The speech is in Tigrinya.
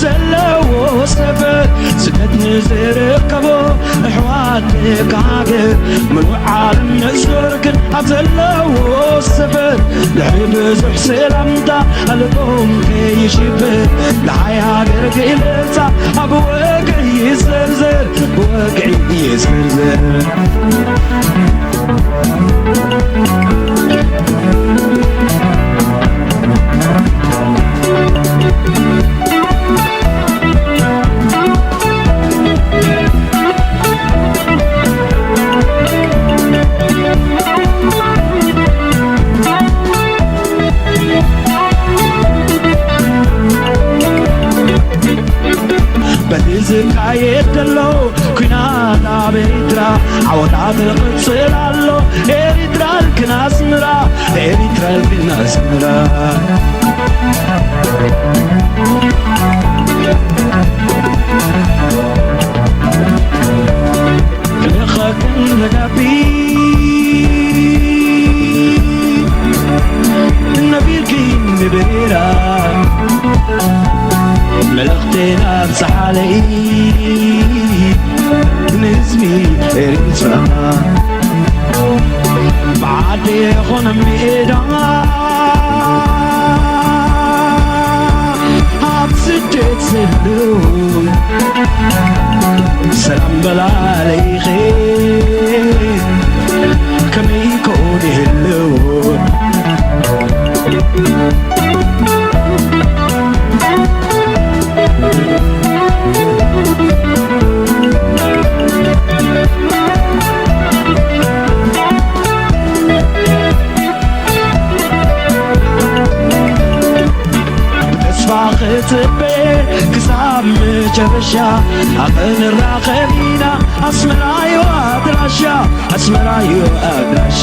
ዘለዎ ሰፈር ስደት ንዝርከቦ ኣሕዋት ደቂ ሃገር፣ ምሉእ ዓለም ንዞር ግን ኣብ ዘለዎ ሰፈር፣ ድሕሪ ብዙሕ ሰላምታ ልቦም ከይሽበር፣ ደሃይ ሃገር ክእለታ ኣብ ወግዒ ይዘርዘር፣ ወግዒ ይዘርዘር። በቲ ዝካየድ ዘሎ ኲናት ኣብ ኤሪትራ፣ ዓወታት ይቕጽል ኣሎ። ኤሪትራ ልክን ኣስምራ፣ ኤሪትራ ልክን ኣስምራ። ክልኸክን ንነቢ ነቢርኪ ንብሬራ፣ መልእኽተይ ኣብጽሓለይ ንህዝቢ ኤሪትራ። ብዓዲ ይኹን ሜዳ ኣብ ስደት ዘለዉ ሰላም በላለይኸ ከመይ ኮን ይህልው? ብተስፋ ክጽበ ክሳብ መጨረሻ፣ ኣብ ንራኸብ ኢና ኣስመራዮ ኣድራሻ፣ ኣስመራዮ ኣድራሻ።